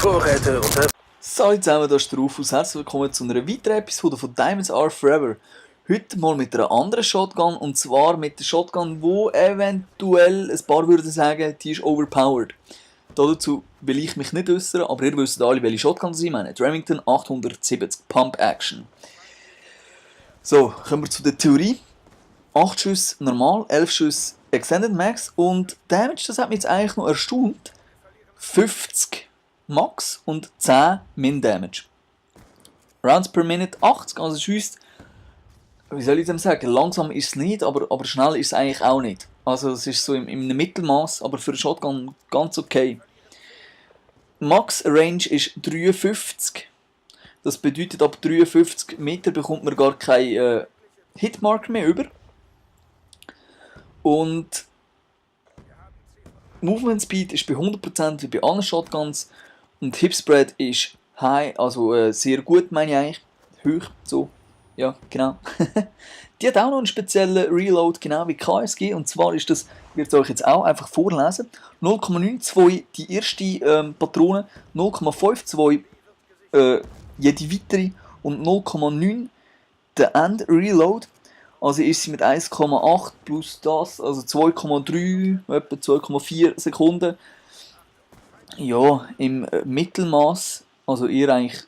Vorräte und... Salut zusammen, da ist der Rufus. Herzlich willkommen zu einer weiteren Episode von Diamonds Are Forever. Heute mal mit einer anderen Shotgun, und zwar mit der Shotgun, wo eventuell ein paar würden sagen, die ist overpowered. Dazu will ich mich nicht äußern, aber ihr wisst alle, welche Shotgun sie meinen. Die Remington 870 Pump Action. So, kommen wir zu der Theorie. 8 Schüsse normal, 11 Schüsse Extended Max und Damage, das hat mich jetzt eigentlich noch erstaunt. 50 Max und 10 Min Damage. Rounds per Minute 80, also schießt, wie soll ich dem sagen, langsam ist es nicht, aber schnell ist es eigentlich auch nicht. Also es ist so im Mittelmaß, aber für eine Shotgun ganz okay. Max Range ist 53. Das bedeutet, ab 53 Meter bekommt man gar keinen Hitmarker mehr über. Und Movement Speed ist bei 100% wie bei allen Shotguns. Und Hip Spread ist high, also sehr gut, meine ich eigentlich. Hoch, so. Ja, genau. Die hat auch noch einen speziellen Reload, genau wie KSG. Und zwar ist das, ich werde es euch jetzt auch einfach vorlesen. 0,92 die erste Patrone, 0,52 jede weitere und 0,9 der End Reload. Also ist sie mit 1,8 plus das, also 2,3, etwa 2,4 Sekunden. Ja, im Mittelmaß, also eher eigentlich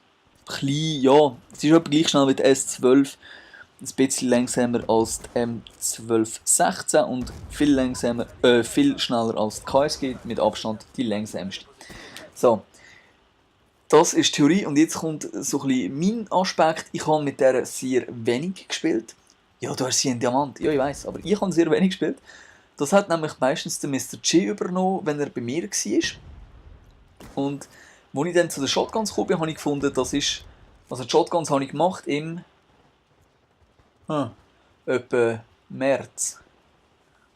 klein, ja, es ist etwa gleich schnell wie die S12. Ein bisschen langsamer als die M1216 und viel schneller als die KSG, mit Abstand die langsamste. So, das ist die Theorie und jetzt kommt so ein bisschen mein Aspekt. Ich habe mit der sehr wenig gespielt. Ja, du hast sie einen Diamant, ja ich weiss, aber ich habe sehr wenig gespielt. Das hat nämlich meistens der Mr. G übernommen, wenn er bei mir war. Und als ich dann zu den Shotguns kam, habe ich gefunden, das ist... Also die Shotguns habe ich gemacht im... etwa März.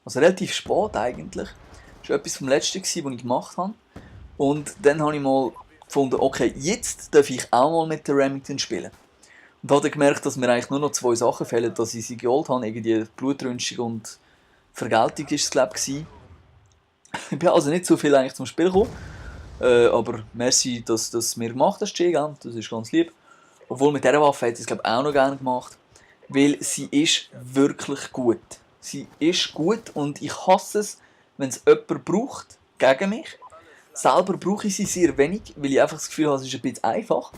Also relativ spät eigentlich. Das war etwas vom Letzten, was ich gemacht habe. Und dann habe ich mal gefunden, okay, jetzt darf ich auch mal mit der Remington spielen. Und habe dann gemerkt, dass mir eigentlich nur noch 2 Sachen fehlen, dass ich sie geholt habe. Irgendwie Blutrünstung und Vergeltung war es, glaube ich. Ich bin also nicht so viel eigentlich zum Spiel gekommen. Aber merci, dass du das mir gemacht hast, G, das ist ganz lieb. Obwohl mit dieser Waffe hätte ich es glaube auch noch gerne gemacht. Weil sie ist wirklich gut. Sie ist gut und ich hasse es, wenn es jemand braucht gegen mich. Selber brauche ich sie sehr wenig, weil ich einfach das Gefühl habe, es ist ein bisschen einfach.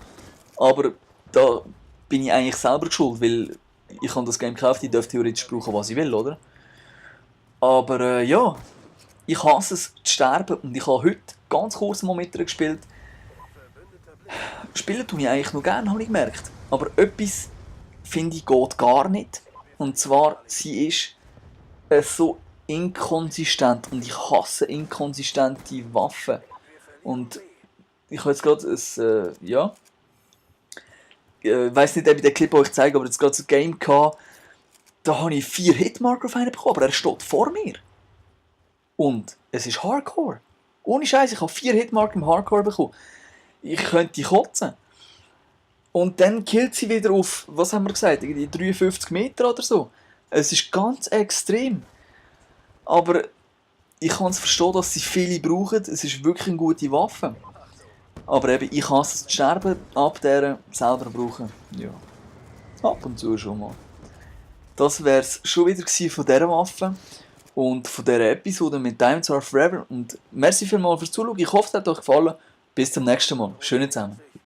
Aber da bin ich eigentlich selber schuld, weil ich habe das Game gekauft, ich darf theoretisch brauchen, was ich will, oder? Aber ja, ich hasse es zu sterben und ich habe heute ganz kurz mal mit ihr gespielt. Spielen tue ich eigentlich noch gerne, habe ich gemerkt. Aber etwas, finde ich, geht gar nicht. Und zwar, sie ist so inkonsistent und ich hasse inkonsistente Waffen. Und ich habe jetzt gerade ein, ja... Ich weiss nicht, ob ich den Clip euch zeige, aber jetzt gerade so ein Game gehabt, da habe ich 4 Hitmarker auf einen bekommen, aber er steht vor mir. Und es ist Hardcore. Ohne Scheiß, ich habe 4 Hitmarker im Hardcore bekommen. Ich könnte kotzen. Und dann killt sie wieder auf, was haben wir gesagt, irgendwie 53 Meter oder so. Es ist ganz extrem. Aber ich kann es verstehen, dass sie viele brauchen. Es ist wirklich eine gute Waffe. Aber eben, ich hasse es zu sterben, ab der selber brauchen. Ja, ab und zu schon mal. Das wäre es schon wieder von dieser Waffe und von dieser Episode mit Diamonds Are Forever. Und merci vielmals fürs Zuschauen. Ich hoffe, es hat euch gefallen. Bis zum nächsten Mal. Schöne zusammen.